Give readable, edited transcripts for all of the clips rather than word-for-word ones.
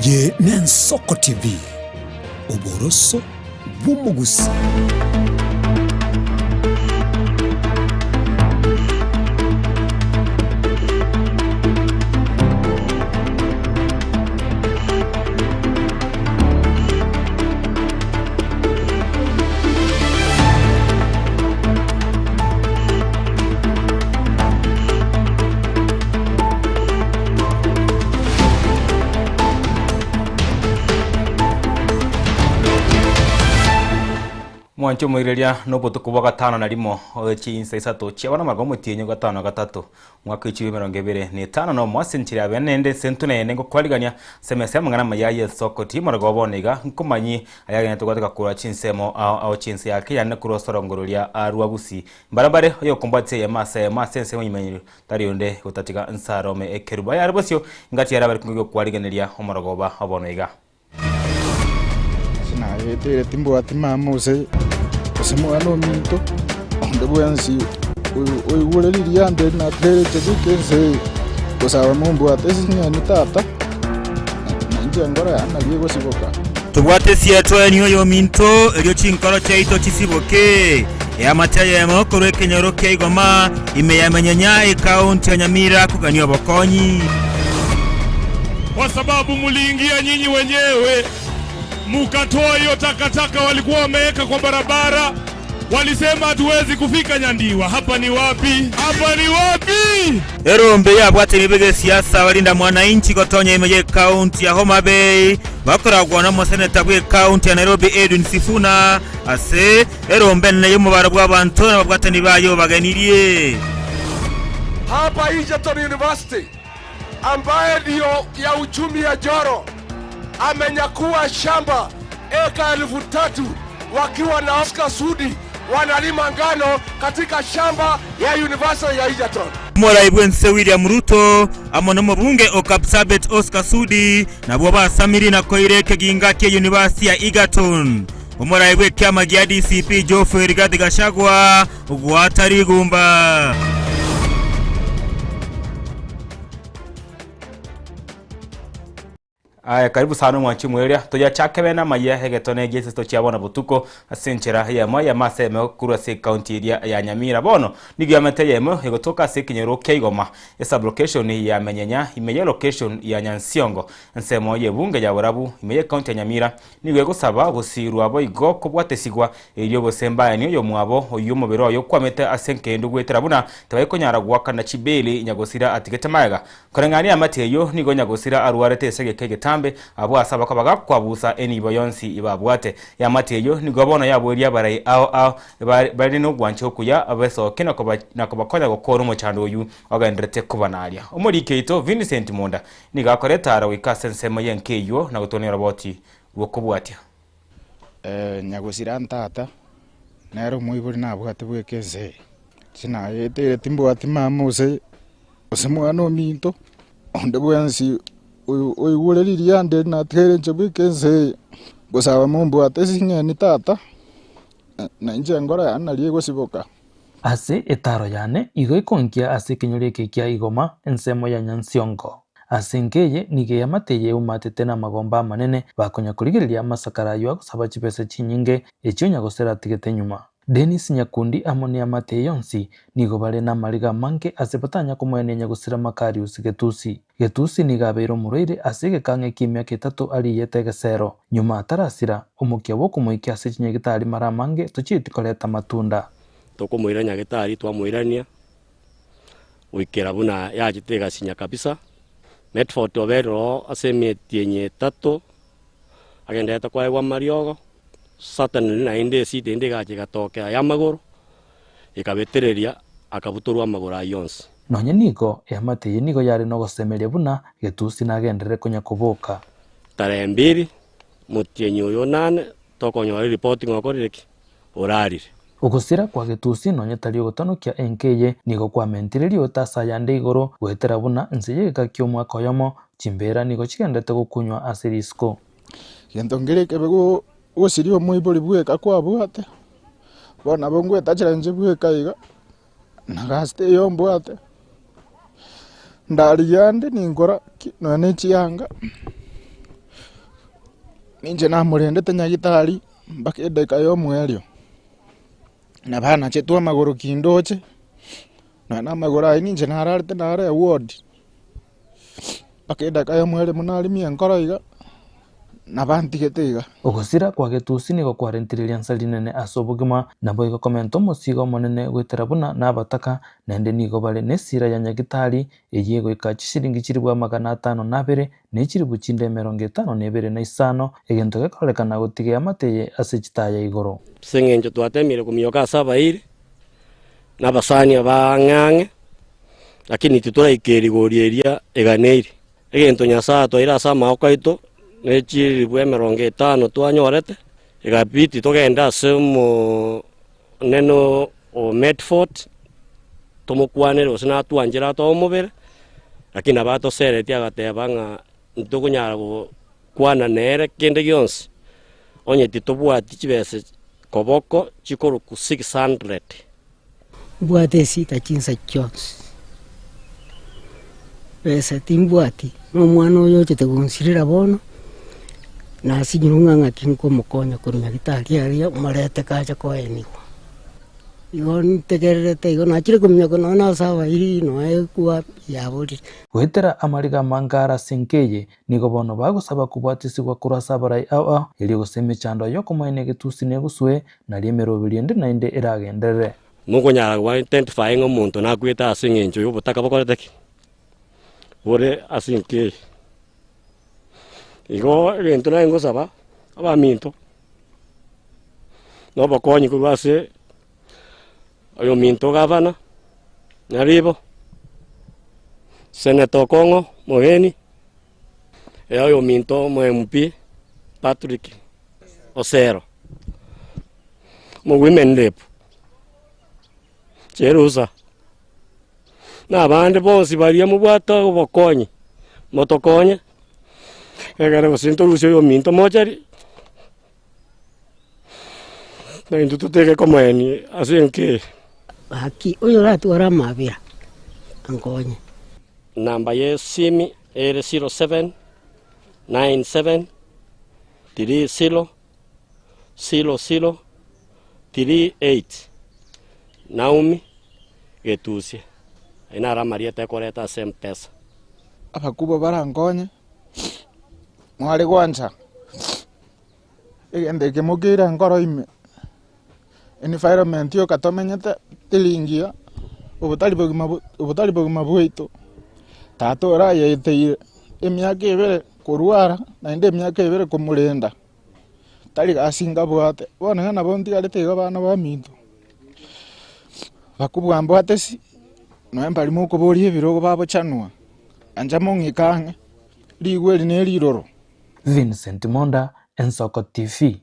Eye n'Ensoko TV, oboroso bw'omogusi. Mwanche omoireria nobotuko bwa gatano na rimo chinsa isato chiabana amaga omotienyi o gatano na gatato Omwaka w'echilifu emerongo ebere na etano nomo ase enchera ya bene naende ase entuna yane ngokwarigania ase emesa y'amang'ana amaya y'ensoko timorogoba bono iga nkomanyie ayagenderete gwateka korwa chinsemo ao ao chi'ense ya Kenya na korwa ase roria rwa Gusii. Mbarabare oyokombwatia eyemo ase eyemo ase ensemo y'omomenyo tari onde gotatiga Nsarome Ekerubo. Ayare bosio ingati yare abare kong'igokwariganiria omorogoba obono iga. Ase nayeteire timbwati mama gose gose mwana ominto, onde bwensi oyo oigure riria ande natereche goika ense eye, gosaba mombwate ase chinyeni tata, na inche enkoro yane nari egosiboka. Tobwate esietwa enio y'ominto, erio chinkoro chiaito chisiboke. Eamate eyemo korwa ekenyoro kia Igoma, ime ya Menyenya, ekaunti ya Nyamira kogania obokonyi. Kwa sababu muliingia nyinyi wenyewe mukatoa hiyo takataka walikuwa wameweka kwa barabara, walisema hatuwezi kufika Nyandiwa. Hapa ni wapi? Hapa ni wapi? Erombe yabwate emibe g'esiasa barinda mwananchi gotonya ime y'ekaunti ya Homa Bay bakoragwa n'omoseneta bw'ekaunti ya Nairobi Edwin Sifuna ase erombe enene y'omobaro bw'abanto n'ababwatani baye obagenirie. Hapa Egerton University ambaye ndiyo ya uchumi ya Joro amenyakua shamba eka 3,000 wakiwa na Oscar Sudi wanalima ngano katika shamba ya University ya Egerton. Omorai bw'ense William Ruto amo nomobunge o Kapsabet Oscar Sudi nabwo basamiri na koira ekeginga kia University ya Egerton. Omorai bw'ekiama gia DCP Geoffrey Rigathi Gachagua goata rigumba. Aye karibu sana omwanchi omoeria, toyachake bene amayia egetone gi'esesito chia bono botuko ase enchera eyemo eyemo ase eyemo korwa ase ekaunti eria ya Nyamira. Bono nigo yamete eyemo egotoka ase ekenyoro kia Igoma, esublocation ya Menyenya ime ye location ya Nyansiongo, ensemo y'ebunge ya Borabu ime y'ekaunti ya Nyamira. Nigo egosaba gosiirwa boigo kobwatesigwa, erio gose mbaenie oyomwabo oyio omobere oye okwamete ase enkendu goetera buna tibaikonyara goakana chibeeli nyagosira atigete magega. Koreng'ania amate eyio nigo nyagosira arwarete ase egeka egetambe, abwo ase abakoba gakwabusa enibo yonsi babwate. Eamate eyio nigo bono yaboirie abarai ao ao bare nogwancha okuya besoke na kobakonya gokoora omochando oyio ogendererete kobanaria. Omoriki oito Vincent Munda Nigo akoreta ara goika ase ensemo y'enka eyio na gotonia oroboti rw'okobwatia. Nyagosira ntata, nere omoibori nabwate bweka ense eye, inche nayeteire timbwati mama gose gose mwana ominto, onde bwensi oyo oigure riria ande natigaire inche bweka ense eye, gosaba mombwate ase ching'eni tata, na inche enkoro yane nari egosiboka. Ase etaaro yane igo ekonkia ase ekenyoro eke kia Igoma, ensemo ya Nyansiongo. Ase enka eye nigo eamate eye eumatete namagomba amanene, bakonya korigereria amasakara ayio agosaba chibesa chinyinge, echio nyagosera atigete nyuma. Dennis Nyakundi amo neamate eye yonsi nigo bare namariga amange ase batanya komoenia nyagosira Makarius Getusi. Getusi nigo abeire omorwaire ase egekang'e ki'emiaka etato ariyete egesero. Nyuma atarasira, omokia bw'okomoikia ase chinyagitari mara amange tochieti koreta amatunda. Tokomoira nyagetari twamoirania goikera buna yachete egasinya kabisa. Medford obeire oo ase emetienyi etato agenderete koegwa amariogo, certainly naende esida ende egacha egatokea y'amagoro, ekabetereria akabutorwa amagoro ayio onsi. Nonya nigo, eamate eye nigo yare nogosemeria buna Getusi nagenderere konya koboka. Tarehe mbiri, motienyi oyo onane, tokonyora eripoti ng'a okorire ki? Orarire. Ogosira kwa Getusi nonya tari ogotanokia enka eye, nigo kwamentire riota ase ayande igoro, goetera buna inse y'egeka ki'omwaka oyomo, chimbeera nigo chigenderete gokunywa ase risiko. Gento nkere ekebe gosiria omoibori bweka kwabwate, bono nabo ngwetachera inche bweka iga, na gasi teiyo mbwate, ndarigia ande ninkora ki? Nonya ne chianga. Ninche namorendete nyagitari mpaka edakika ya omoerio, nabo anachetwe amagoro kindoche, nonya na amagoro ayio ninche nararete nare eward, mpaka edakika ya omoerio buna narimia enkoro iga, nabo antigete iga. Ogosira kwa Getusi nigo kwarentire riansa rinene ase obogima, naboigo komenta omosigo omonene goetera buna nabataka, naende nigo bare nesira ya Nyagitari, eyio egoika chishilingi chilifu 502, ne chilifu chinde 52, egento gekororekana gotiga eamate eye ase chitaya igoro. Ase engencho twateemire kominyoka ase abairi, na abasani aba ang'e ang'e, lakini titoraika erigori eria eganeiri. Egento Nyasae atwaire ase amaboko aito, ne chilifu 50 twanyorete, egabidi togende ase omonene o Medford, tomokwanere gose natwanchere atoe omobere, lakini nabo atoseretie agateba ng'a ntokonyara gokwana nere kende gionsi, onye titobwati chibesa koboko chikorokwa 600. Mbwate esita chinsa chionsi, besa timbwati, na omwana oyo ochete gonsirera bono, nasinyirwe ng'a ng'aki nkomokonya korwa nyagetari aria morete kache koenigwa. Igo ntegererete igo nachire kominyoka nonya na ase abairi nonya ekwa yaborire. Goetera amariga amange are ase enka eye, nigo bono bagosaba kobwatisigwa korwa ase abarai ao ao, erio gose emechando y'okomoenia egetusi neguswe, Nario emeroberi ende naende eragenderere. Mokonyara go identify ng'a omonto nakwete ase eng'encho y'obotaka bokorete ki? Bore ase enka eye. Igo egento naye ngosaba, abaminto, na obokonyi korwa ase oyominto gavana, Nyaribo, Senator Okong'o Mogeni, oyominto omo MP Patrick Osero, omo women rep Cherusa, na abande bonsi baria mobwate obokonyi, motokonye, egere gose ntorusie oyominto mochari, na intwe totege komoenia ase enka eye. Gaki, oyoratware amabera, ankonye. Namba ya esimi ere 07 97 30 00 38 Naomi Getusia. Ayio naro amarieta ekoreta ase Mpesa. Abakubwa barankonye, mware gwancha egento eke mokeire enkoro ime, environment yoka tomenyete teri engiya, obotari bogima obotari bogima bwaito, tata orayeteire emiaka ebere korwara naende emiaka ebere komorenda, tari gasi nkabwate, bono iga nabo ntigarete iga abana baminto, bakobua mbwate si, nonya mbari mokoboria ebirogo babochanwa, ancha mong'ike ang'e, rigwe eri ne riroro. Vincent Monda, Ensoko TV.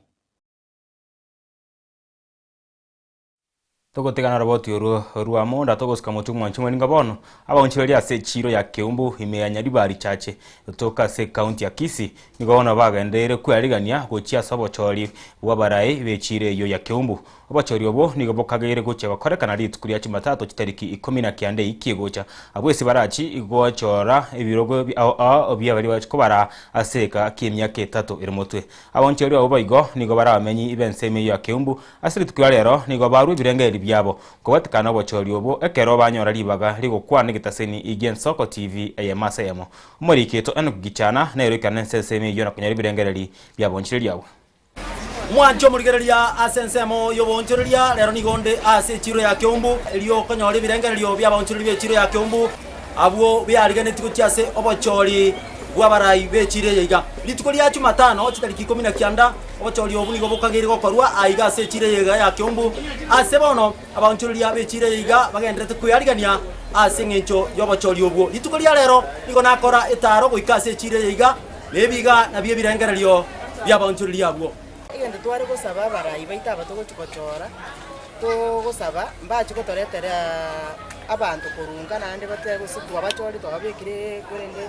Togotigana oroboti orwo rwa monda togosika motwe mwanche mwaringa bono abaonchoreria ase echiiro ya Keumbu ime ya Nyaribari Chache gotoka ase ekaunti ya Kisii nigo bono bagendereire kwearigania gochia ase obochori bw'abarai b'echiiro eyio ya Keumbu. Obochori obwo nigo bokageire gochia gokorekana rituko ria Jumatatu chitariki 19 eiki egocha abwo ase barachi gochora ebirogo ao ao bia baria bagochi kobaraa ase eka ki'emiaka etato ere motwe. Abaonchoreri abwo boigo nigo bare abamenyi b'ensemo eyio ya Keumbu. Ase rituko ria rero nigo barua ebirengererio biabo kobwatekana nobochori obwo ekero banyora ribaga rigokwana egetaseni gi'Ensoko TV eyemo ase eyemo. Omoriki oito Enock Gichana nere oikerana ense ensemo eyio na konyora ebirengereri bi'abaonchoreri abwo. Mwanche omorigereria ase ensemo y'oboonchoreria, rero nigo nde ase echiiro ya Keumbu, erio okonyora ebirengererio bi'abaonchoreri b'echiiro ya Keumbu, abwo beariganetie gochia ase obochori bw'abarai b'echiiro eye iga. Rituko ria Jumatano, chitariki 19, obochori obwo nigo bokageire gokorwa aiga ase echiiro eye iga ya Keumbu. Ase bono abaonchoreria b'echiiro eye iga bagendererete kwearigania ase engencho y'obochori obwo. Rituko ria rero nigo nakora etaaro goika ase echiiro eye iga, na ebiga nabio ebirengererio bi'abaonchoreria abwo. Egento tware gosaba abarai baito aba togochia gochora, togosaba mbache gotoretera abanto korunga naende batebe gose twabachorire twababekire korende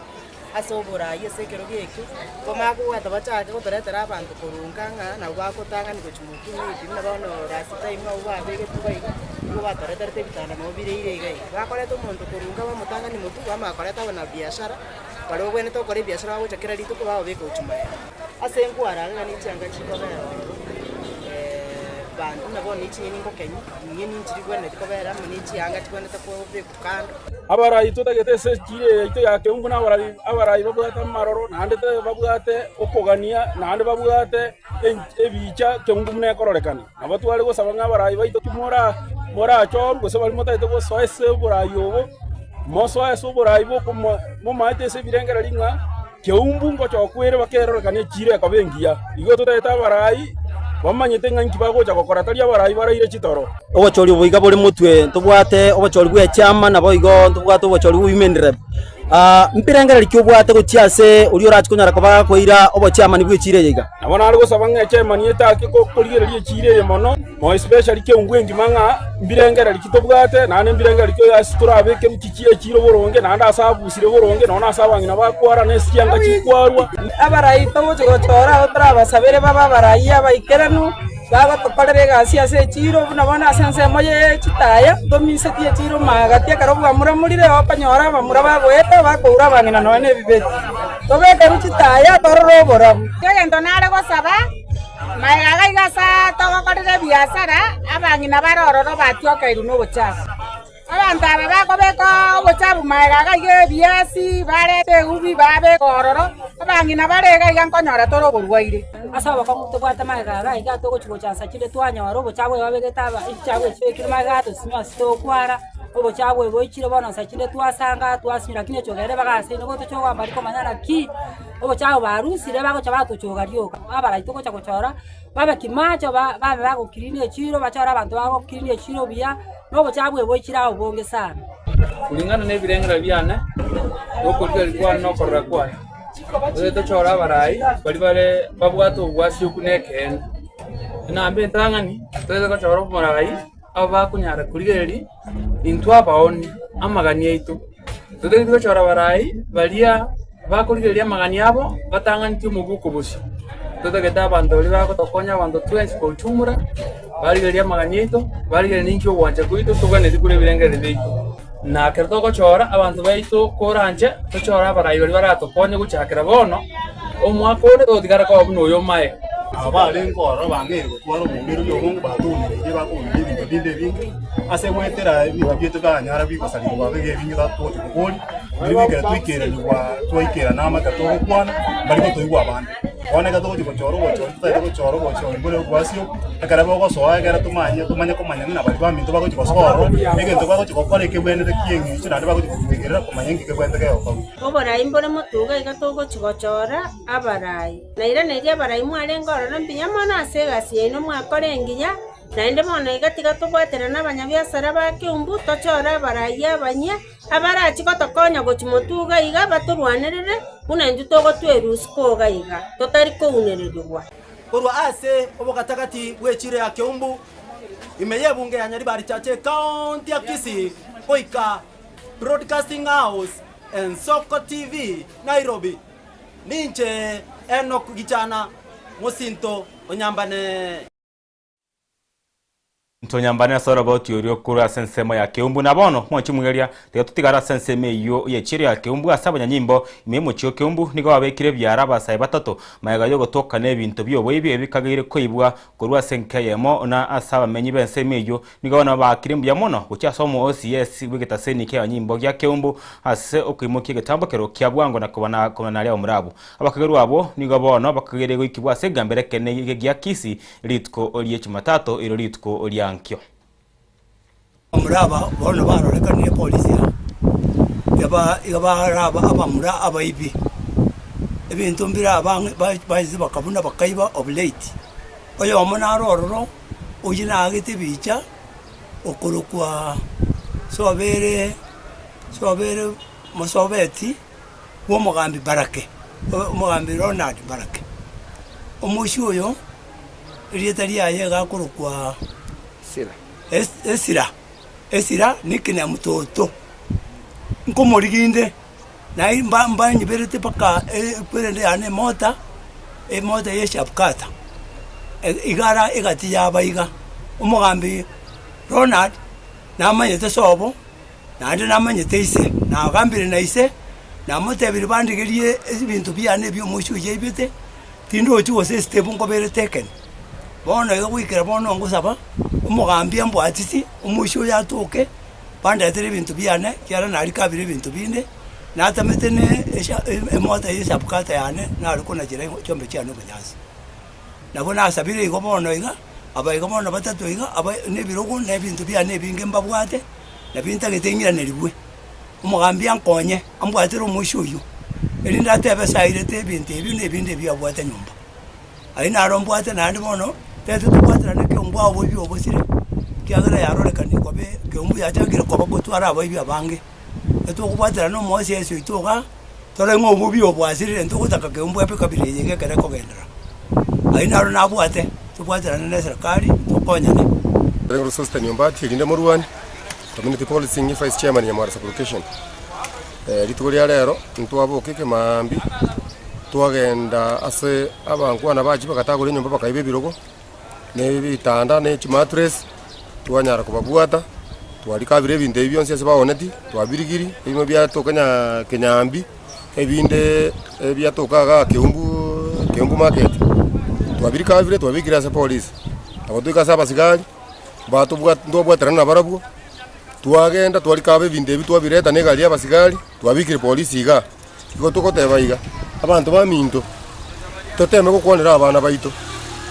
ase oborai ase ekerogo ekio, komanya kobwata bachake gotoretera abanto korunga ng'a nabo bagotang'ani gochia motwe maybe buna bono last time abwo babegetwe iga iga, nigo batoreterete ebitanda nabo bireire iga iga. Bakoreta omonto korunga bamotang'ani motwe, bamanya koreta abanabiashara, baria babwenerete gokora ebiashara bagocha kera rituko bababeka gochia magega. Ase nkwara ng'a ne chianga chikobera ororo, banto buna bono ne chinyeni ngokenya, chinyeni nchirigwenereti kobera amo ne chianga chigwenerete kobekwa kando. Abarai totagete ase echiro eye yaito ya Keumbu na abarai abarai babwate amaroro, naende babwate okogania, naende babwate ebicha Keumbu buna ekororekana. Nabo tware gosaba ng'a abarai baito ki mora morachorwe gose baria motagete gosoa ase oborai obo, mosoe ase oborai boko momaete ase ebirengererio ng'a Keumbu ngochokwa ere bakerorekana echiira ekoba engiya. Igo totagete abarai bamanyete ng'a inki bagocha gokora, tari abarai baraire chitoro. Obochori obo iga bore motwe, ntobwate obochori bw'echiama naboigo ntobwate obochori bwa women rep. Mbirengererio ki obwate gochia ase oria orache konyara koba gakoira obochiamani bw'echiira eye iga? Nabo nare gosaba ng'a echairman etake korigereria echiira eye mono, more especially keumbu engima ng'a mbirengererio ki tobwate, naende mbirengererio ki ase torabeke chichi echiira boronge, naende ase abusire boronge, nonya ase abang'ina bakwara, na ase chianga chikwarwa. Abarai togochia gochora abwo torabasabere babe abarai abaikeranu, bagotokorera egasi ase echiiro, buna bono ase ensemo ye chitaya, ntomisetie echiiro magati ekero bwamuramurire, okonyora abamura bagoeta bakoura abang'ina nonya na ebibeti. Tobekerwe chitaya torore oborabu. Egento nare gosaba, magega iga iga ase togokorera ebiasara, abang'ina bare ororo batiokeirwe nobochafu. Abanto aba bakobeka obochafu magega iga iga ebiasi, barete eubi babeka ororo, abang'ina bare iga iga nkonyora tore oborwaire. Ase obokong'u tobwate magega iga iga togochia gochansa chinde twanyora obochafu obo babegete aba echichafu echi chibekire magega atosinyo ase tokwara. Obochafu obo boichire bono nsa chinde twasanga twasinywa lakini echogere bagase nigo tochoga mbari komanya naki obochafu barusire bagocha batochoga rioka. Abarai togocha gochora babe kimacho ba babe bagoclean echiro bachore abanto bagoclean echiro buya na obochafu obo boichire aa obonge sana. Kulingana na ebirengera biane, na okorigereria kwane na okorora kwane, tobe tochore abarai baria bare babwate obwasioku na ekeene. Enamba entang'ani, tobe gochora omorai Aba bakonyara korigereria intwe abaoni amagani aito, totagete gochora abarai baria bakorigereria amagani abo batang'anetie omobuko bosio. Totagete abanto baria bagotokonya abanto twensi kochumura, barigereria amagani aito, barigereria ninki ogwancha kwaito toganetie korwa ebirengererio biaito. Na ekero togochora abanto baito koranche, tochore abarai baria baratokonye gochakera bono, omwaka onde togotigara koba buna oyo omaega. Aba barenge ororo bang'eire gotwara oboumereri obonge batoumereirie bakoumeria ebinto binde ebinge, ase goetera ebinto biaito bianyara bigosarigwa iga ebinge togocha koboria, riria bikere twaikererigwa twaikerana amo ekero togokwana, mbari gotoigwa abande. Bono ekero togochia gochora obochori totagete gochora obochori bore obwasio, ekero bogosoa ekero tomanye tomanye komanya ng'a baria baminto bagochia gosoa ororo, egento bagochia gokora ekebwenerete ki'eng'encho naende bagochia gotuegerera komanya inki kebwenerete gegokorwa. Oborai mbore motuga iga togochia gochora abarai. Nairaneria abarai mwarenge ororo mbuya mono ase egasi yaino mwakora engiya, naende bono iga tiga tobwaterane abanyabiasara ba Keumbu tochore abarai abanyia Abarachie gotokonya gochia motuga iga batorwanerere, buna intwe togotwerusia iga iga, totari kounererigwa. Korwa ase obogatagati bw'echiro ya Keumbu, ime y'ebunge ya Nyaribari Church Ekaonti ya Kisii, goika Broadcasting House, Ensoko TV, Nairobi. Ninche Enock Gichana, mosinto o Nyambane. Ntonyambane ase oroboti oria korwa ase ensemo ya Keumbu. Na bono, mwanche omwegeria, tiga totigare ase ensemo eyio y'echiiro ya Keumbu ase abanyanyimbo ime y'omochie o Keumbu nigo babekire ebiara abasae batato magega y'ogotoka n'ebinto bi'oboibi ebikageire koibwa korwa ase enka eyemo na ase abamenyi b'ensemo eyio nigo bono baakire mbuya mono gochia ase omo OCS bw'egetaseni ki'abanyanyimbo gia Keumbu ase okoimokia egetambokero kia bwango na kobanaria abamura abwo. Abakagerwa abwo nigo bono bakageire goikigwa ase egambero ekenene gia Kisii Rituko rie Chumatato erio rituko riankio. Abamura aba bono barorekanire polisi aa, yaba iga baraba abamura abaibi, ebinto mbire abang'e ba baise bakabuna bakaiba of late. Oyomo naro ororo, oyio naagete ebicha, okorokwa sobere sobere mosobeti. bw'omogambi Barake, omogambi Ronald Barake. Omoisia oyo erieta riaye iga akorokwa Esira, Esira nickname Toto. Nkomorigia inde, naye mba mbanyiberete mpaka ekwerende yane emota, emota ya eshapukata, iga ara egati yaba iga. Omogambi Ronald namanyete sobo. Naende namanyete ise, nagambire na ise, namotebirie bandigerie ebinto biane ebi'omoisia oyio aibete. Tindochi gose estep nkobere taken. Bono iga goikera bono ngosaba, omogambi ambwatisi, omoisia oyo atoke, bandetere ebinto biane, ekiagera narikabire ebinto binde, natamete ne esha emota ya esabukata yane, nare konachera chiombe chiane obonyansi. Nabo nasabire igo bono iga, aba iga bono batato iga, aba na ebirogo na ebinto biane ebinge mbabwate, nabio ntagete ng'iranerigwe. Omogambi ankonye, ambwatere omoisia oyio, erinde atebe ase airete ebinto ebio na ebinde ebio abwate nyomba. Ayio naro mbwate naende bono, tete tobwaterane ekeombe oboibi obosire, ekiagera yarorekanire koba ekeombe yachakire koba gotwara abaibi abange. Etokobwaterana omoisia ase oito igaa, tore ng'a obobi obo bwasirire ntogotaka keombe ebe ekabira eye iga ekero ekogenderera. Ayio naro nabwate, tobwaterane na eserekari, tokonyane. Rero Sosthene Ombati erinde morwane, Community Policing Vice Chairman Nyamwara Sub-Location. Rituko ria rero ntwaboka ekemaambia, twagenda ase abankwana bachia bagatagora enyomba bakaiba ebirogo, na ebitanda, na echimatress, twanyara kobabwata, twarikabire ebinto ebi bionsi ase baoneti, twabirigiri, ebimo biatoka nyaa kenyambi, ebinde ebiatoka igaa keumbu keumbu market, twabirikabire twabikire ase polisi. Nabo toika ase abasigari, batobwa ntwabwaterana nabarabwo, twagenda twarikaba ebinto ebi twabireta na egari ya abasigari, twabikire polisi igaa. Igo togoteba iga, abanto baminto, toteme gokwanera abana baito,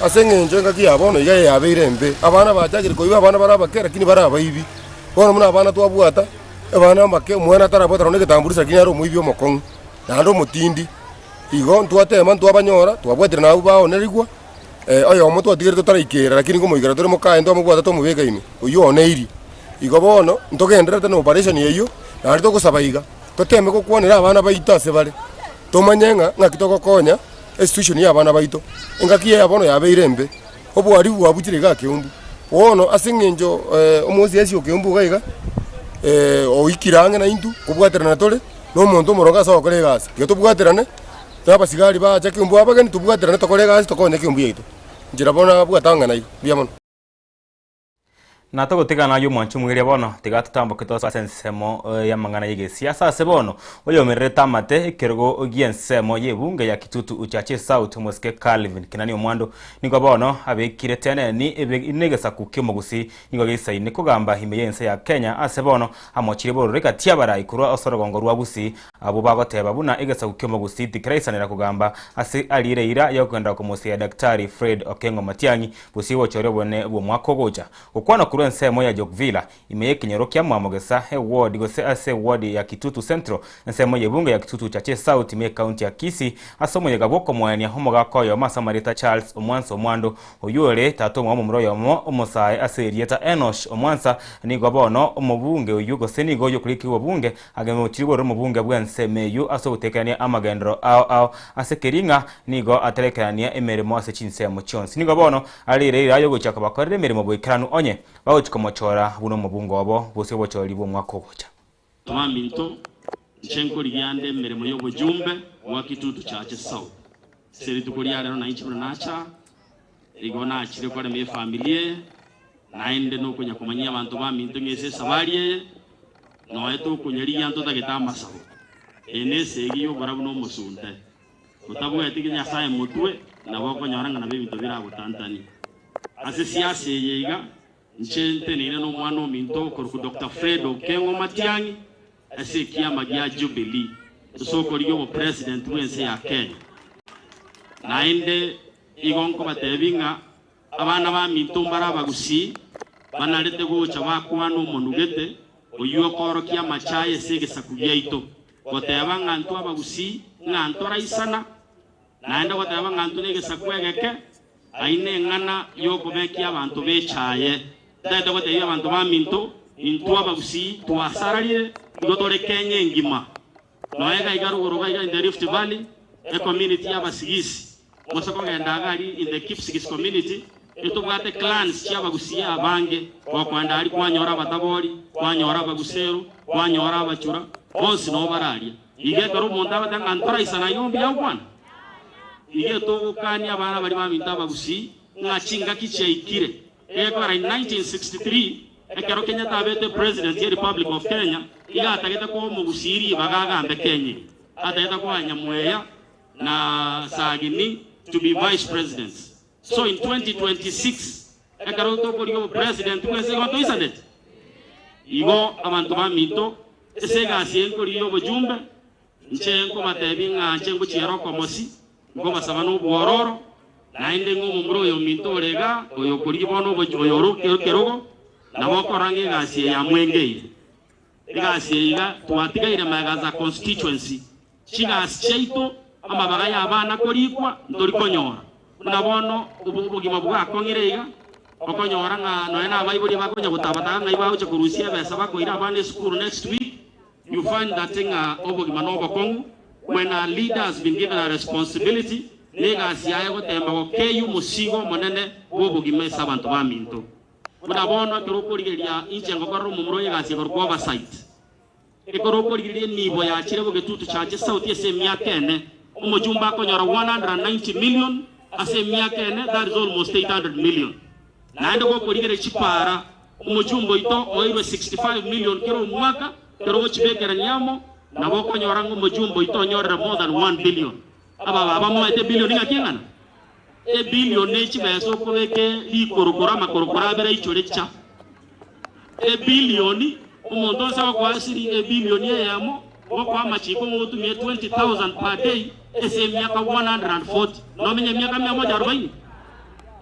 ase eng'encho engaki ya bono iga yabeire embe, abana bachakire koiba abana bare abake lakini bare abaibi. Bono buna abana twabwata, abana abake omwana atarabwata nonya egetamburisho lakini are omoibi omokong'u, naende omotindi. Igo ntwatema ntwabanyora, twabwatire nabwo baonerigwa, oyomo twatigerete totaraikera lakini nkomoikera tore mokaye ntwamobwata twamobeka ime, oyio ooneirie. Igo bono, ntogendererete na operation eyio, naende togosaba iga, toteme gokwanera abana baito ase bare, tomanye ng'a ng'aki togokonya esituation ya abana baito. Engaki eye bono yabeire embe, oboharibu bwabuchire iga keumbu. Bono ase eng'encho omosiasi o keumbu iga iga, oikire ang'e naintwe, kobwaterana tore, na omonto omoronge ase ogokora egasi. Tiga tobwaterane, na abasigari bacha keumbu abageni, tobwaterane tokore egasi tokonye keumbu yaito. Inchera bono abwate ang'ana iga, mbuya mono. Na togotigana ayio omwancho omweria bono, tiga totamboke tosoe ase ensemo y'amang'ana y'egesiasa ase bono, oyomererete amate ekerogo gi'ensemo y'ebunge ya Kitutu Uchache South omosike Calvin Kinani Omwando nigo bono abekire teneni negesaku ki'omogusii nigo geisaine kogamba ime y'ense ya Kenya ase bono amochirie bororo egati y'abarai korwa ase orogongo rwa Gusii Abwo bagoteba buna egesaku ki'omogusii tikeraisanera kogamba ase ariire eira y'okogenda komosia Daktari Fred Okengo Matiang'i bosio obochori obonene bw'omwaka ogocha. Gokwana korwa ensemo ya Jokvilla, ime y'ekenyoro kia Mwamogesa, eward gose ase eward ya Kitutu Central, ensemo y'ebunge ya Kitutu Chache South ime y'ecounty ya Kisii, ase omoyega bw'okomoenia omogaka oyomo ase amarieta Charles Omwansa Omwando, Oyio ore tata omwabo omomura oyomo omosae ase erieta Enosh Omwansa, nigo bono omobunge oyio gose nigo oyokorikigwa obunge agemochire igoro omobunge bw'ensemo eyio ase ogotekerania amagenderero ao ao ase keria ng'a nigo atarekerania emeremo ase chinsemo chionsi. Nigo bono are eira y'ogochia kobakorera emeremo boikeranu onye bagochia komochora buna omobunge obo bosio obochori bw'omwaka ogocha. Abaminto, inche nkorigia ande emeremo y'obojumbe bwa Kitutu Chache South. Ase rituko ria rero nainche buna nacha, igo nachire korema efamiri eye, naende nokonya komanyia abanto baminto ng'a ase esabari eye, noe tokonyarigia ntotagete amasabo. Eye nesegi y'oborabu na omosunte. Otabweti Nyasae motwe, nabo okonyora ng'a nabo ebinto biragotantanie. Ase siasa eye iga, inche nteneine nomwana ominto okorokwa Doctor Fred Okengo Matiang'i ase ekiama gia Jubilee ase okorigia obopresident bw'ense ya Kenya. Naende igo nkobatebia ng'a Abana baminto mbare abagusii, banarete gocha bakwana omonugete oyio okoorokia amachaye ase egesaku giaito, goteba ng'a ntwe abagusii, ng'a ntoraisana, naende goteba ng'a ntwe negesaku egeke, ayio neng'ana y'okobekia abanto b'echaye. Ntagete gotebia abanto baminto, intwe abagusii twasararire, igo tore Kenya engima. Nonya iga iga rogoro iga iga in the Rift Valley, ecommunity y'abasigisi, gose kogenda iga aria in the Kipsigis community, etobwate clans chi'abagusii abange, gokoenda aria kwanyora abatabori, kwanyora abagusero, kwanyora abachura, bonsi noo bare aria. Iga ekero omonto agoteba ng'a ntoraisana igo mbuya gokwana? Iga etogokania abana baria baminto abagusii ng'a chingaki chiaikire. Egekora in 1963, ekero Kenyatta abete President ye Republic of Kenya, iga atagete koa omogusii ribaga agambe Kenya eye. Atagete koa Nyamweya na Sagini. to be vice presidents. So in 2026 ekero tokorigia obopresident bwense igo ntoisaneti? Igo abanto baminto ase egasi eye nkorigia obojumbe, inche nkobatebia ng'a inche ngochiera okomosi, nkobasaba nobwororo, naende ng'a omomura oyo ominto ore igaa, oyo okorigia bono oboch oyo ore ekerogo, nabo okorora ng'a egasi eye yamwengeire. Egasi eye iga twatigaire magega as a constituency, chigasi chiaito, amabaga y'abana korikwa ntori konyora. Buna bono obogima bwakong'ire iga, okonyora ng'a nonya na abaibori bakonya gotabataba ng'ai bagocha korusia ebesa bakoira abana esukuru next week, you find that ng'a obogima nobokong'u when a leader has been given a responsibility, negasi yaye gotemba gokeyia omosigo omonene bw'obogima ase abanto baminto. Buna bono ekero okorigereria inche ngokorera omomura oye egasi ekorokwa oversight. Ekero okorigereria enibo yachire bogetutu chache sauti ase emiaka ene, omochumba akonyora 190 million ase emiaka ene, that is almost 800 million. Naende gokorigereria chipara, omochumba oito oeirwe 65 million kera omwaka, ekero ogochibekerania amo, nabo okonyora ng'a omochumba oito onyorire more than 1 billion. Aba babamoete ebillion ng'aki eng'ana? Ebillion ne chibesa okobeka rikorokoro amakorokoro abere aichore cha. Ebillion, omonto onsi agokoa siringi ebillion eyemo, gokoa amachiko ng'a otumie 20,000 per day ase emiaka 140, nomenye emiaka mia moja arobaini?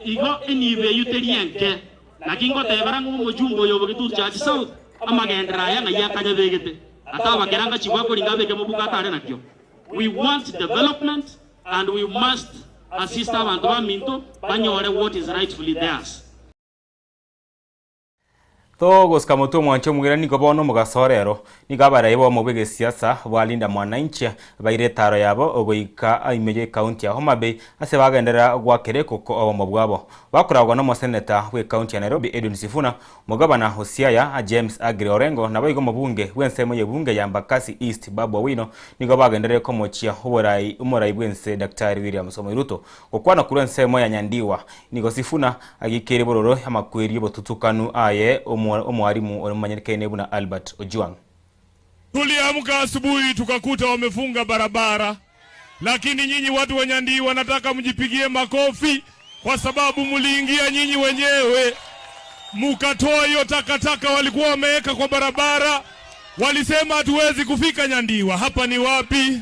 Igo enibo eyio teri enke. Naki ngotebera ng'a omojumbe oyo obogetutu Church South, amagenderero aya ng'ai akanyabegete, atabakera ngachigwa akoringa abeke mobuko atare nakio. We want development and we must assist abanto baminto banyore what is rightfully theirs. Togosika motwe omwanche omogwera nigo bono omogaso ore ero. Nigo abarai b'obomo bw'egesiasa bwa Linda Mwananchi baire etaaro yabo goika ime y'ecounty ya Homa Bay ase bagenderera goakera ekoko obomo bwabo. Bakoragwa n'omoseneta bw'ecounty ya Nairobi Edwin Sifuna, Omogabana o Siaya James Aggrey Orengo naboigo omobunge bw'ensemo y'ebunge ya Embakasi East Babu Owino nigo bagenderere komochia oborai omorai bw'ense Daktari William Samoei Ruto. Gokwana korwa ensemo ya Nyandiwa nigo Sifuna agikeire bororo amakweri y'obotutukanu aye omwarimu ore momanyekaine buna Albert Ojwang. Tuliamka asubuhi tukakuta wamefunga barabara, lakini nyinyi watu wa Nyandiwa nataka mjipigie makofi kwa sababu mliingia nyinyi wenyewe mukatoa hiyo takataka walikuwa wameweka kwa barabara. Walisema hatuwezi kufika Nyandiwa. Hapa ni wapi?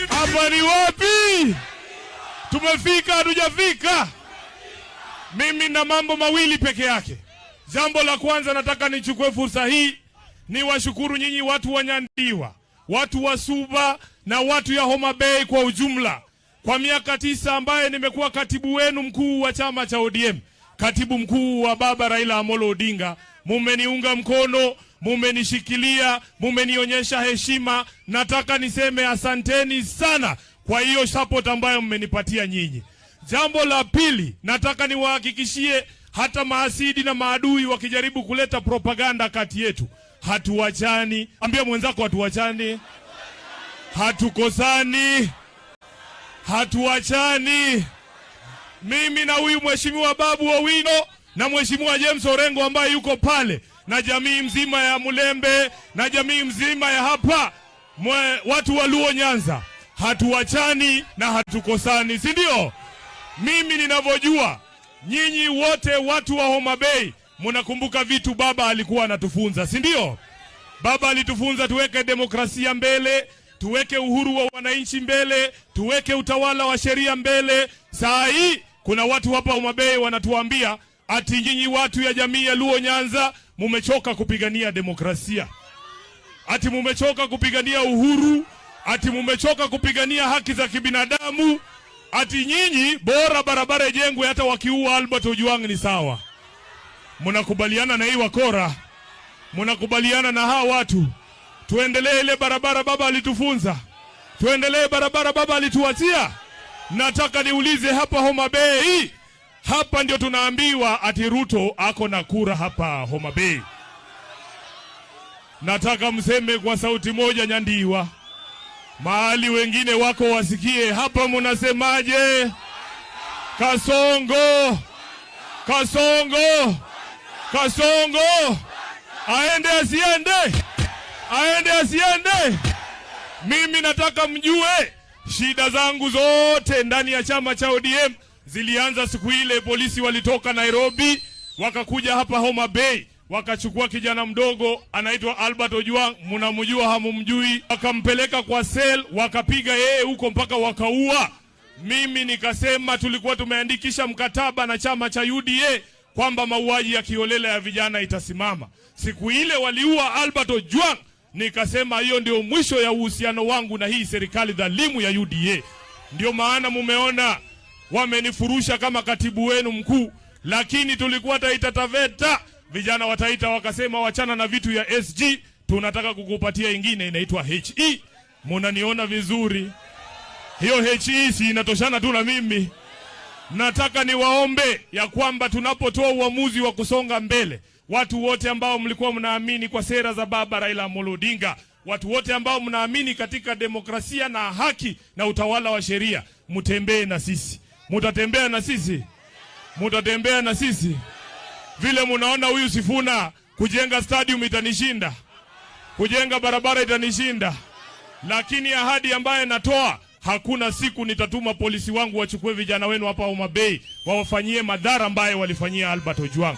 Hapa ni wapi? Tumefika hatujafika? Mimi na mambo mawili peke yake. Jambo la kwanza, nataka nichukue fursa hii niwashukuru nyinyi watu wa Nyandiwa, watu wa Suba na watu ya Homa Bay kwa ujumla kwa miaka tisa ambaye nimekuwa katibu wenu mkuu wa chama cha ODM, katibu mkuu wa baba Raila Amolo Odinga, mumeniunga mkono, mumenishikilia, mumenionyesha heshima. Nataka niseme asanteni sana kwa hiyo support ambayo mmenipatia nyinyi. Jambo la pili, nataka niwahakikishie hata maasidi na maadui wakijaribu kuleta propaganda kati yetu, hatuwachani. Ambia mwenzako hatuwachani, hatukosani, hatuachani. Mimi na huyu mheshimiwa Babu Owino na mheshimiwa James Orengo ambaye yuko pale na jamii mzima ya Mulembe na jamii mzima ya hapa mwe, watu wa Luo Nyanza, hatuachani na hatukosani, si ndio? Mimi ninavyojua nyinyi wote watu wa Homa Bay mnakumbuka vitu baba alikuwa anatufunza, si ndio? Baba alitufunza tuweke demokrasia mbele, tuweke uhuru wa wananchi mbele, tuweke utawala wa sheria mbele. Saa hii kuna watu hapa Homa Bay wanatuambia ati nyinyi watu ya jamii ya Luo Nyanza mumechoka kupigania demokrasia, ati mumechoka kupigania uhuru, ati mumechoka kupigania haki za kibinadamu, ati nyinyi bora barabara ijengwe hata wakiua Albert Ojwang ni sawa. Mnakubaliana na hii wakora? Mnakubaliana na hawa watu? Tuendelee ile barabara baba alitufunza, tuendelee barabara baba alituachia. Nataka niulize hapa Homa Bay, hapa ndio tunaambiwa ati Ruto ako na kura hapa Homa Bay. Nataka mseme kwa sauti moja, Nyandiwa, mahali wengine wako wasikie. Hapa munasemaje? Kasongo, Kasongo, Kasongo aende asiende? Aende asiende? Mimi nataka mjue Shida zangu zote ndani ya chama cha ODM zilianza siku ile polisi walitoka Nairobi wakakuja hapa Homa Bay wakachukua kijana mdogo anaitwa Albert Ojwang, mnamjua hamumjui, wakampeleka kwa sel, wakapiga yeye huko mpaka wakaua. Mimi nikasema tulikuwa tumeandikisha mkataba na chama cha UDA kwamba mauaji ya kiholela ya vijana itasimama. Siku ile waliua Albert Ojwang, nikasema hiyo ndio mwisho ya uhusiano wangu na hii serikali dhalimu ya UDA. Ndio maana mumeona wamenifurusha kama katibu wenu mkuu, lakini tulikuwa Taita Taveta, vijana wa Taita wakasema wachana na vitu ya SG, tunataka kukupatia ingine inaitwa HE. Munaniona vizuri? Hiyo HE si inatoshana tu na mimi. Nataka niwaombe ya kwamba tunapotoa uamuzi wa kusonga mbele, watu wote ambao mlikuwa mnaamini kwa sera za baba Raila Amolo Odinga, watu wote ambao mnaamini katika demokrasia na haki na utawala wa sheria, mtembee na sisi. Mutatembea na sisi, mutatembea na sisi. Vile munaona huyu Sifuna kujenga stadium itanishinda, kujenga barabara itanishinda, lakini ahadi ambaye natoa hakuna siku nitatuma polisi wangu wachukue vijana wenu hapa Homa Bay wawafanyie madhara ambayo walifanyia Albert Ojwang.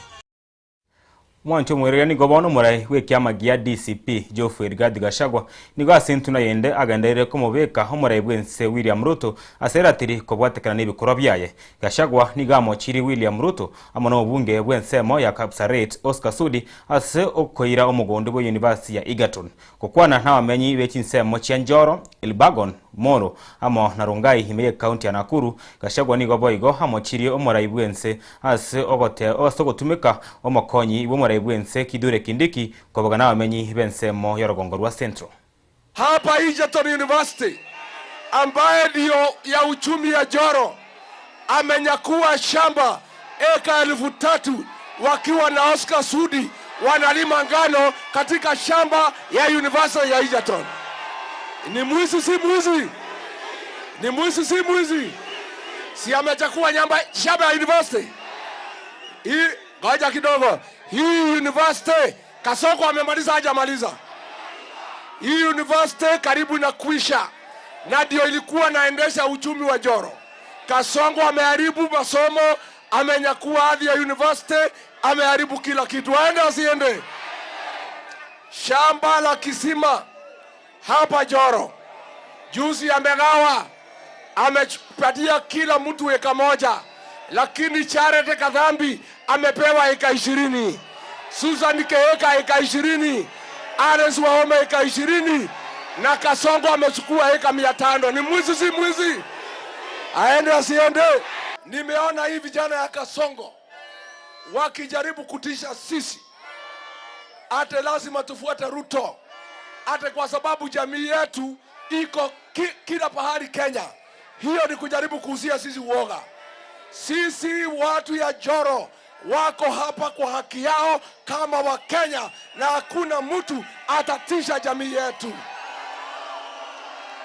Mwancho omwereria nigo bono omorai bw'ekiama gia DCP Geoffrey Rigathi Gachagua nigo ase entuna yende agenderere komobeka omorai bw'ense William Ruto ase eratiri kobwatekana na ebikorwa biaye. Gachagua nigo amochirie William Ruto amo na obunge bw'ensemo ya Kapsaret Oscar Sudi ase okoira omogondo bwe University ya Egerton. Gokwana nabamenyi be chinsemo chia Njoro, Elburgon, Molo amo na Rongai ime y'Ecounty ya Nakuru, Gachagua nigo boigo amochirie omorai bw'ense ase ogote ase ogotumeka omokonyi bw'omorai bw'ense Kithure Kindiki koboga nabamenyi b'ensemo y'orogongo rwa Central. Hapa Egerton University ambaye ndiyo ya uchumi ya Joro amenyakua shamba eka 3000 wakiwa na Oscar Sudi wanalima ngano katika shamba ya University ya Egerton. Ni mwizi si mwizi? Ni mwizi si mwizi? Si amechukua nyamba shamba ya university hii? Ngoja kidogo, hii university Kasongo amemaliza hajamaliza? Hii university karibu na kuisha, na ndio ilikuwa naendesha uchumi wa Joro. Kasongo ameharibu masomo, amenyakua hadhi ya university, ameharibu kila kitu. Aende asiende? Shamba la kisima hapa Joro juzi amegawa, amepatia kila mtu eka moja, lakini Charity Kadhambi amepewa eka 20, Susan Keheka eka 20, Alice Wahome eka 20 na Kasongo amechukua eka 500. Ni mwizi si mwizi? Aende asiende? Nimeona hii vijana ya Kasongo wakijaribu kutisha sisi, ate lazima tufuate Ruto, ate kwa sababu jamii yetu iko kila pahali Kenya. Hiyo ni kujaribu kuuzia sisi uoga. Sisi watu ya Joro wako hapa kwa haki yao kama Wakenya, na hakuna mtu atatisha jamii yetu.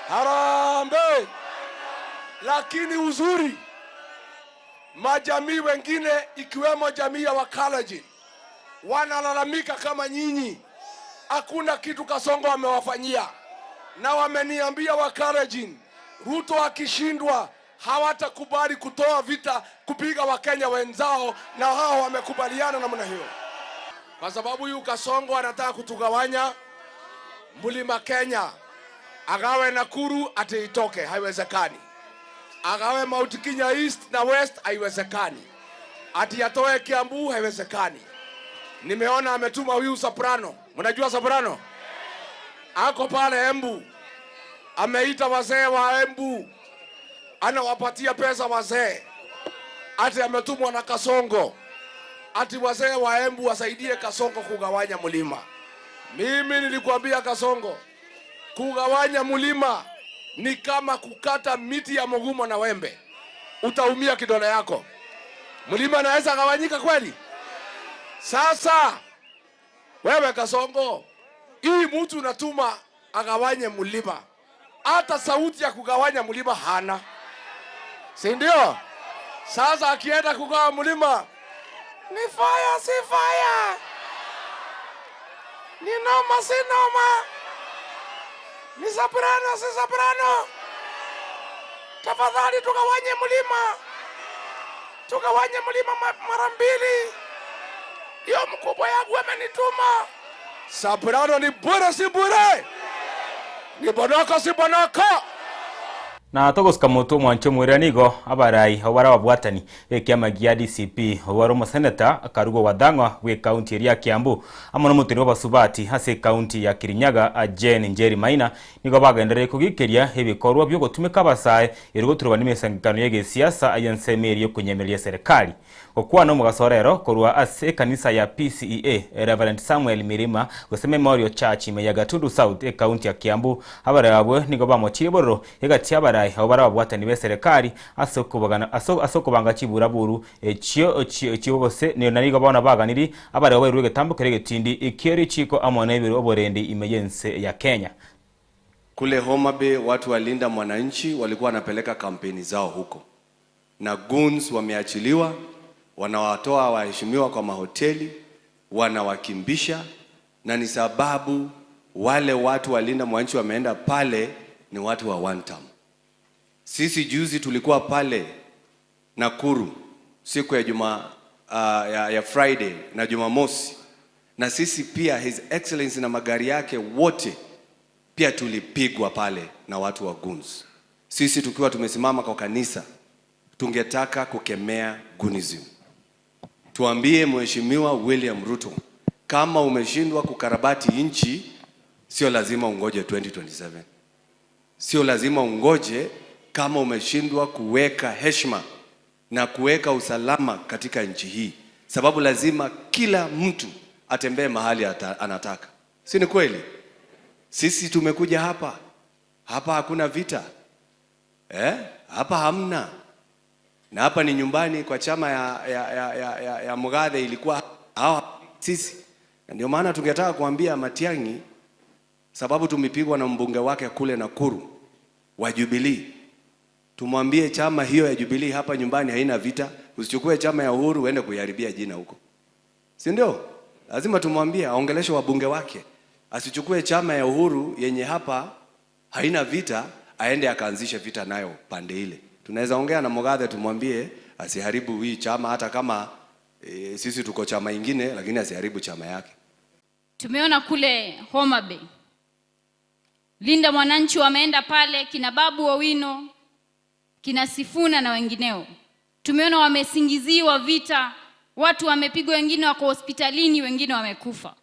Harambee! Lakini uzuri, majamii wengine ikiwemo jamii ya Wakalenjin wanalalamika kama nyinyi, hakuna kitu Kasongo amewafanyia, na wameniambia Wakalenjin, Ruto akishindwa hawatakubali kutoa vita kupiga Wakenya wenzao, na hao wamekubaliana namna hiyo, kwa sababu huyu Kasongo anataka kutugawanya mlima Kenya, agawe Nakuru ati itoke, haiwezekani. Agawe Mount Kenya East na West, haiwezekani. Ati atoe Kiambu, haiwezekani. Nimeona ametuma huyu Soprano, mnajua Soprano ako pale Embu, ameita wazee wa Embu, anawapatia pesa wazee, ati ametumwa na Kasongo, ati wazee wa Embu wasaidie Kasongo kugawanya mlima. Mimi nilikuambia Kasongo, kugawanya mlima ni kama kukata miti ya mugumo na wembe, utaumia kidole yako. Mlima naweza gawanyika kweli? Sasa wewe Kasongo, hii mtu unatuma agawanye mlima, hata sauti ya kugawanya mlima hana, si ndio? Sasa akienda kugawa mlima ni fire, si fire, ni noma, si noma, ni soprano, si soprano. Tafadhali tugawanye mlima, tugawanye mlima mara mbili. Hiyo mkubwa yangu amenituma. Soprano ni bure, si bure? Ni bonoko, si bonoko? Na togosika motwe omwancho omoerio nigo abarai abwo bare ababwatani b'ekiama gia DCP obwo omoseneta Karugo Wathang'wa bw'ekaunti eria ya Kiambu amo nomoteni bw'abasubati ase ekaunti ya Kirinyaga Jane Njeri Maina nigo bagenderere kogikeria ebikorwa biogotumeka abasae erio goturubana nemesangekano y'egesiasa y'ensemo eria yokonyemereria eserekari. Gokwana omogaso rero korwa ase ekanisa ya PCEA, Reverend Samuel Mirima gose Memorial Church ime ya Gatundu South, ekaunti ya Kiambu, abarai abwo nigo bamochirie bororo egati y'abarai abwo bare ababwatani b'eserekari ase okobagana ase ase okobanga chiburaburu echio echio gose na nigo bono baganiri abarai abwo bairwe egetambo keria egetindi kie richiiko amo nebiro oborendi ime y'ense ya Kenya. Kule Homa Bay watu wa Linda Mwananchi walikuwa wanapeleka kampeni zao huko, na goons wameachiliwa, wanawatoa waheshimiwa kwa mahoteli, wanawakimbisha, na ni sababu wale watu wa Linda Mwananchi wameenda pale ni watu wa one term. Sisi juzi tulikuwa pale Nakuru siku ya juma, ya Friday na Jumamosi, na sisi pia His Excellency na magari yake wote pia tulipigwa pale na watu wa goons. Sisi tukiwa tumesimama kwa kanisa, tungetaka kukemea goonism. Tuambie Mheshimiwa William Ruto, kama umeshindwa kukarabati nchi, sio lazima ungoje 2027. Sio lazima ungoje kama umeshindwa kuweka heshima na kuweka usalama katika nchi hii, sababu lazima kila mtu atembee mahali anataka, si ni kweli? Sisi tumekuja hapa hapa, hakuna vita Hapa hamna, na hapa ni nyumbani kwa chama ya Mugathe ilikuwa hawa sisi. Na ndio maana tungetaka kuambia Matiang'i, sababu tumepigwa na mbunge wake kule Nakuru wa Jubilee, tumwambie chama hiyo ya Jubilee hapa nyumbani haina vita, usichukue chama ya Uhuru uende kuiharibia jina huko, si ndio? Lazima tumwambie aongeleshe wabunge wake, asichukue chama ya Uhuru yenye hapa haina vita aende akaanzishe vita nayo pande ile. Tunaweza ongea na Mugathe tumwambie asiharibu hii chama, hata kama sisi tuko chama ingine, lakini asiharibu chama yake. Tumeona kule Homa Bay Linda Mwananchi wameenda pale, kina Babu Owino, kina Sifuna na wengineo. Tumeona wamesingiziwa vita, watu wamepigwa, wengine wako hospitalini, wengine wamekufa.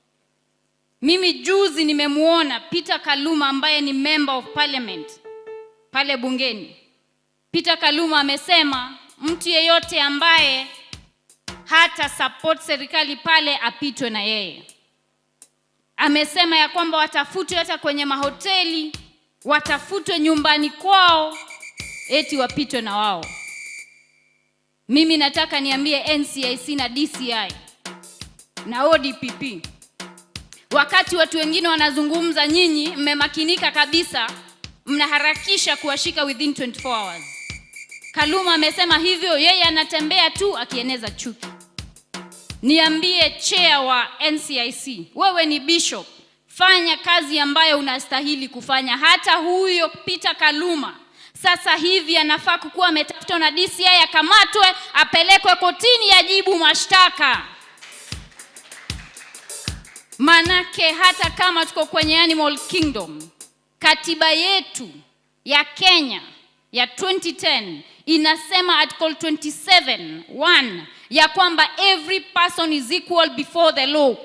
Mimi juzi nimemuona Peter Kaluma ambaye ni member of parliament pale bungeni. Peter Kaluma amesema mtu yeyote ambaye hata support serikali pale apitwe na yeye. Amesema ya kwamba watafutwe hata kwenye mahoteli, watafutwe nyumbani kwao, eti wapitwe na wao. Mimi nataka niambie NCIC na DCI na ODPP, wakati watu wengine wanazungumza, nyinyi mmemakinika kabisa, mnaharakisha kuwashika within 24 hours. Kaluma amesema hivyo, yeye anatembea tu akieneza chuki. Niambie chair wa NCIC, wewe ni bishop, fanya kazi ambayo unastahili kufanya. Hata huyo Peter Kaluma sasa hivi anafaa kukuwa ametafutwa na DCI, akamatwe, apelekwe kotini, ajibu mashtaka. Manake hata kama tuko kwenye animal kingdom, katiba yetu ya Kenya ya 2010 inasema article 27(1) ya kwamba every person is equal before the law.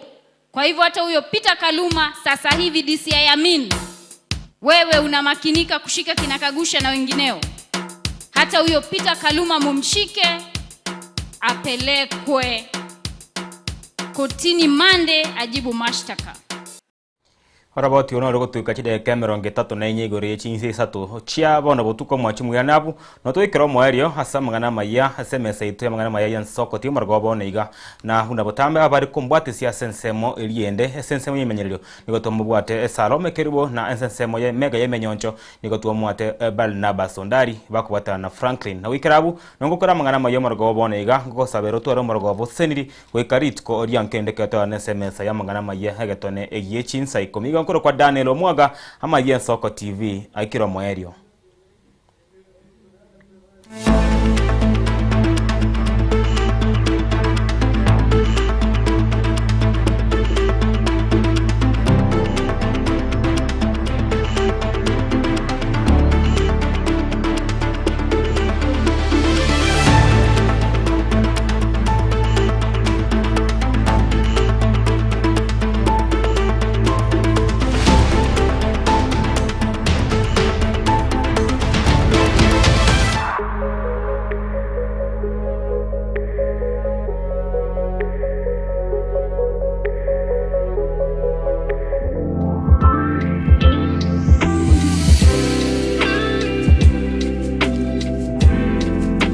Kwa hivyo hata huyo Peter Kaluma sasa hivi DCI Amin, wewe unamakinika kushika kina Kagusha na wengineo, hata huyo Peter Kaluma mumshike, apelekwe kotini Monday ajibu mashtaka. Oroboti ono gotuika chideka 34 igoro ye chinse isato chia bono botuko mwachi muya nabu notoikera omoerio ase amang'ana amaya ase emesa yaito y'amang'ana amaya ya ensoko ti omorogo bono iga na buna botambe abare kombwatisia ase ensemo eriende ase ensemo y'emenyererio nigo twamobwate Salome Kerubo na ase ensemo ya mega y'emenyoncho nigo twamwate Barnabas Ondari bakobwatana na Franklin na goikera abwo nongokora amang'ana amaya omorogo bono iga ngogosabera otware omorogo boseniri goika rituko riankende ketoa ase emesa y'amang'ana amaya egetone egie chinsa 10 iga nkoro kwa Daniel Omwaga amaya Ensoko TV aikire omoerio.